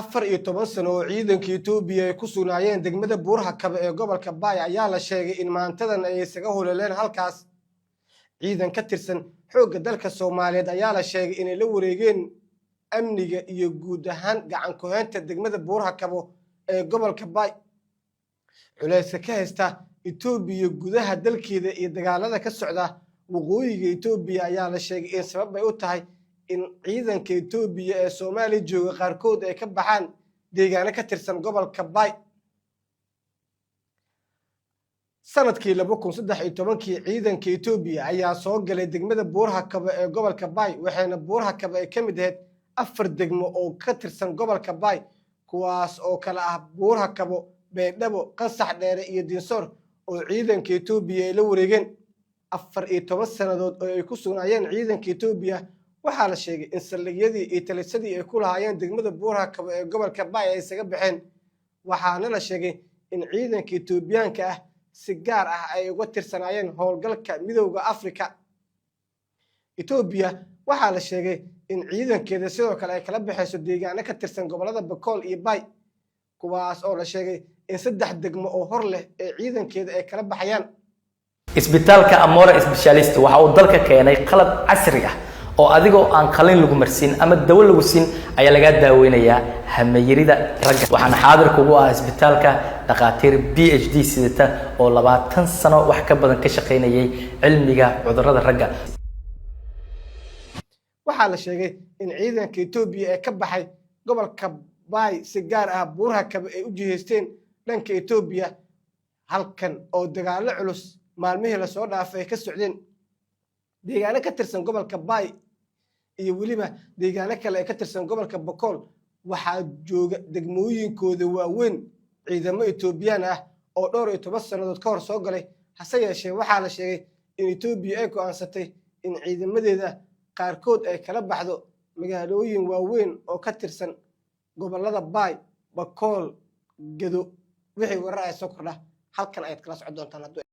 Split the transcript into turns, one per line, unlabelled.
14 sano oo ciidanka Itoobiya ay ku sugnaayeen degmada Buuraha Kabe ee gobolka Baay ayaa la sheegay in maantadan ay isaga huleeleen halkaas. Ciidan ka tirsan xoogga dalka Soomaaliyeed ayaa la sheegay inay la wareegeen amniga iyo guud ahaan gacan ku-haynta degmada Buuraha Kabo ee gobolka Baay. Culayska ka haysta Itoobiya gudaha dalkeeda iyo dagaalada ka socda waqooyiga Itoobiya ayaa la sheegay in sabab ay u tahay in ciidanka Itoobiya ee Soomaaliya jooga qaarkood ay ka baxaan deegaano ka tirsan gobolka Baay. Sanadkii 2013-kii ciidanka Itoobiya ayaa soo galay degmada Buuraha Kabo ee gobolka Baay, waxayna Buuraha Kabo ay ka mid ahayd afar degmo oo ka tirsan gobolka Baay, kuwaas oo kale ah Buuraha Kabo, Baydhabo, Qansax Dheere iyo Dinsoor, oo ciidanka Itoobiya ay la wareegeen. 14 sannadood oo ay ku sugnaayeen ciidanka Itoobiya, waxaa la sheegay in saldhigyadii iyo talisadii ay ku lahaayeen degmada Buuraha Kabo ee gobolka Baay ay isaga baxeen, waxaana la sheegay in ciidanka Itoobiyaanka ah si gaar ah ay uga tirsanaayeen howlgalka Midowda Afrika. Itoobiya waxaa la sheegay in ciidankeeda sidoo kale ay kala baxayso deegaano ka tirsan gobolada Bakool iyo Baay, kuwaas oo la sheegay in saddex degmo oo hor leh ee ciidankeeda ay kala baxayaan.
Isbitaalka Amora Specialist waxa uu dalka keenay qalab casri ah oo adigoo aan qalin lagu marsiin ama dawo lagu siin ayaa lagaa daaweynayaa hamayirida ragga. Waxaana xaadir kugu ah isbitaalka dhakhaatiir PhD sidata oo 20 sano wax ka badan ka shaqaynayay cilmiga cudurrada ragga.
Waxaa la sheegay in ciidanka Itoobiya ee ka baxay gobolka Baay, si gaar ah Buuraha Kabe, ay u jihaysteen dhanka Itoobiya, halkan oo dagaallo culus maalmihii lasoo dhaafay ay ka socdeen. Deegaano ka tirsan gobolka Baay iyo weliba deegaano kale ee ka tirsan gobolka Bakool waxaa jooga degmooyinkooda waaweyn ciidamo Etoobiyaan ah oo dhowr iyo toban sannadood ka hor soo galay. Hase yeeshee, waxaa la sheegay in Etoobiya ay go'aansatay in ciidamadeeda qaarkood ay kala baxdo magaalooyin waaweyn oo ka tirsan gobollada Baay, Bakool, Gedo. Wixii warar ay soo kordha halkan ayaad kala socon doontaan.